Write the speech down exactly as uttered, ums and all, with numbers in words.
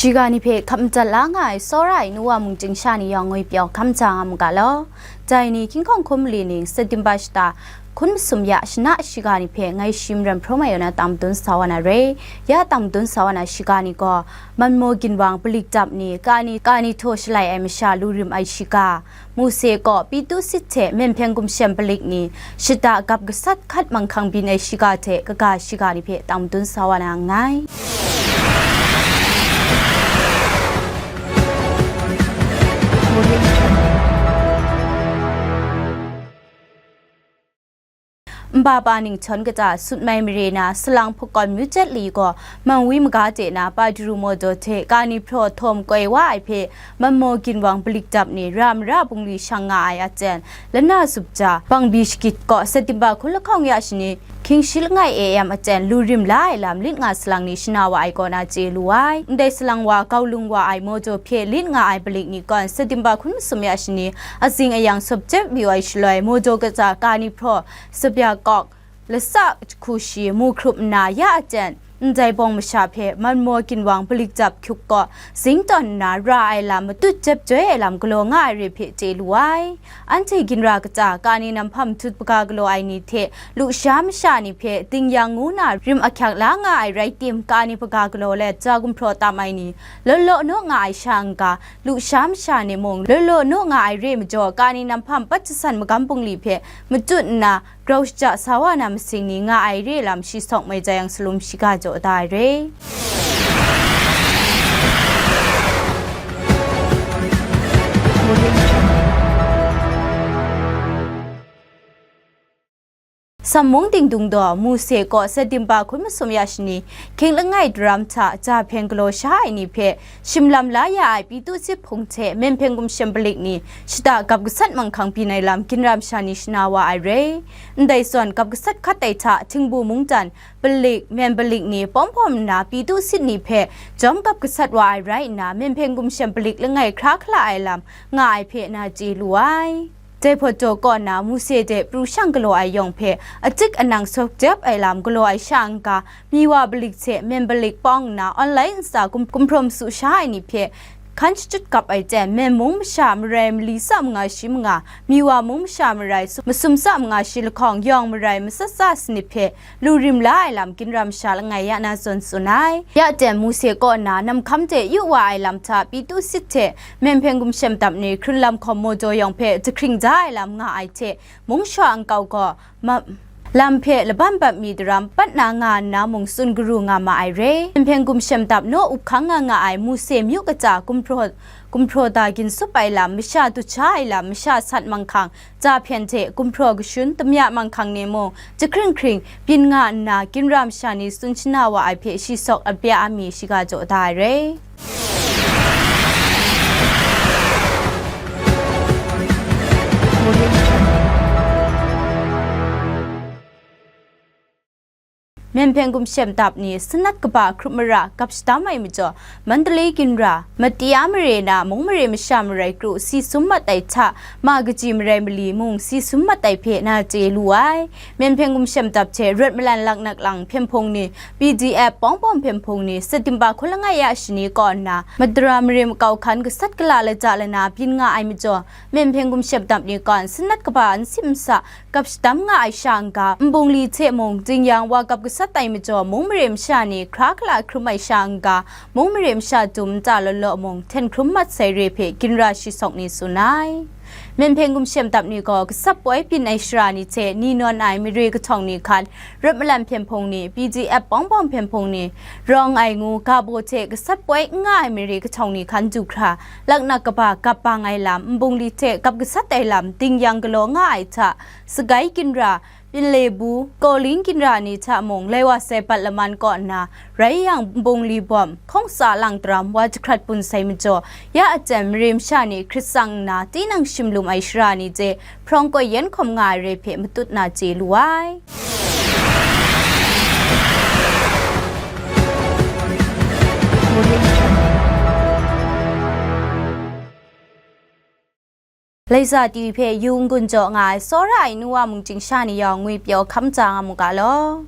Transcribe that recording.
Shiga ni hpe hkap madat la nga ai tsawra ai nu wa mung chying sha ni yawng ngwi pyaw hkam ja nga mu ga law. Dai ni hkying hkawng hkum mali ning September shata hkun masum ya shana shiga ni hpe ngai shi maram hprawm ai yaw na tang madun sa wa na re. Ya tang madun sa wa na shiga ni gaw, Manmaw ginwang palik dap ni, kani, kani htaw shalai ai masha lu rim ai shiga, Mose kaw Pitu sit hte Myen Hpyen Gumshem palik ni, shata gap gasat hkat manghkang byin ai shiga hte kaga shiga ni hpe tang madun sa wa na nngai. Nba pa ningchawn kata sut mai mare na, salang hpakawn myu chyet li gaw, Manwi maga de na, Padaru Mawdaw hte kani hpraw htawm koi wa ai hpe, Manmaw ginwang palik dap ni, ra mara bungli shang nga ai aten, lana zup ja, Bangbi shagit kaw September hkun lahkawng ya shani, hkying shi langai A M aten, lu rim la ai lam lit nga salang ni shana wa ai kaw na chye lu ai. Ndai salang wa, gau lung wa ai Mawdaw hpye lit nga ai palik ni kawn, September hkun masum ya shani, azing ayang sawp jep yu ai shaloi, Mawdaw kata kani hpraw, Sabya kawk, lasa hku shi mu hkrup nna ya aten, ndai bawng masha hpe Manmaw ginwang palik dap hkyuk kaw zing tawn nna ra ai lam matut jep joi ai lam galaw nga ai re hpe chye lu ai. Anhte ginra kata kani namhpam htut hpaga galaw ai ni hte lusha masha ni hpe dingyang ngu na rim ahkyak la nga ai rai tim, kani hpaga galaw let ja gumhpraw tam ai ni, law law naw nga ai sha n-ga, lusha masha ni mung law law naw nga ai re majaw, kani namhpam pat jasan magam bungli hpe matut nna, grau shaja sa wa na masing ni nga ai re lam shi sawk mai jai yang salum shiga jaw da ai re. Sammung dingdung daw, Mose kaw September hkun masum ya shani, hkying langai daram hta ja hpyen galaw sha ai ni hpe, shim lam la ya ai Pitu sit hpung hte Myen Hpyen Gumshem palik ni, shata gap gasat manghkang byin ai lam ginra masha ni shana wa ai re. Ndai zawn gap gasat hkat ai hta, Htingbu mungdan, palik, Myen palik ni pawm pawm nna Pitu sit ni hpe jawm gap gasat wa ai rai nna, Myen Hpyen Gumshem palik langai hkra hkala ai lam nga ai hpe na chye lu ai. Dai hpawt jaw kaw na, Mose de pru shang galaw ai yawng hpe, atik anang sawk jep ai lam galaw ai sha n-ga, Miwa palik hte Myen palik pawng nna, online nsa gum-, gumhpraw masu sha ai ni hpe, hkan shachyut kap ai ten, Myen mung masha marai mali tsa manga shi manga, Miwa mung masha marai su-, masum tsa manga shi lahkawng, yawng marai matsat tsa sanit hpe, lu rim la ai lam ginra masha langai ya na zawn tsun ai. Ya ten Mose kaw nna, namhkam de yu wa ai lam hta, Pitu sit hte Myen Hpyen Gumshem dap ni, hkrun lam hkawm Mawdaw yawng hpe jahkring da ai lam nga ai hte, mung shawa nkau gaw, ma-, lam hpe laban bat mi daram pat na nga nna mung tsun garu nga ma ai re. Myen Hpyen Gumshem dap naw up hkang nga nga ai Mose myu kata gumhpraw, gumhpraw da ginsup ai lam, masha dut sha ai lam, masha sat manghkang, ja hpyen hte gumhpraw kashun, damya manghkang ni mung, jahkring hkring byin nga nna, ginra masha ni tsun shana wa ai hpe shi sawk apya a mi shiga jaw da ai re. Myen Hpyen Gumshem dap ni, sanat kaba hkrup mara gap shadam ai majaw, Mandalay ginra, Matia mare na mung mare masha marai kru si sum mat ai hta, ma kaji marai mali mung si sum mat ai hpe na chye lu ai. Myen Hpyen Gumshem dap hte rawt malan laknak lang hpyen hpung ni, P D F pawng pawng hpyen hpung ni, September hkun langai ya shani kaw nna, Madara mare makau hkan gasat gala lata lana byin nga ai majaw, Myen Hpyen Gumshem dap ni kawn, sanat kaba n sim n sa, gap shadam nga ai sha n-ga, nbungli hte mung, dingyang wa gap gasat ai majaw, mung mare masha ni hkra hkala hkrum ai sha n-ga, mung mare masha dum nta law law mung, hten hkrum mat sai re hpe ginra shi sawk ni tsun ai. Myen Hpyen Gumshem dap ni gaw, gasat poi byin ai shara ni hte ni nawn ai mare kahtawng ni hkan, rawt malan hpyen hpung ni, P D F pawng pawng hpyen hpung ni, rawng ai ngu, ga baw hte gasat poi n nga ai mare kahtawng ni hkan du hkra, laknak kaba gap bang ai lam, nbungli hte gap gasat ai lam, dingyang galaw nga ai hta, sagai ginra, Pinlebu, Kawling ginra ni hta mung, lai wa sai bat laman kaw nna, rai yang, nbungli bawm, hkawng tsa lang daram, wa jahkrat bun sai majaw, ya aten mare masha ni hkrit tsang nna, tinang shim lum ai shara ni hte, hprawng koi yan hkawm nga ai re hpe matut na chye lu ai. Laiza T V hpe yu n-gun jaw nga ai tsawra ai nu wa mung chying sha ni yawng ngwi pyaw hkam ja nga mu ga law.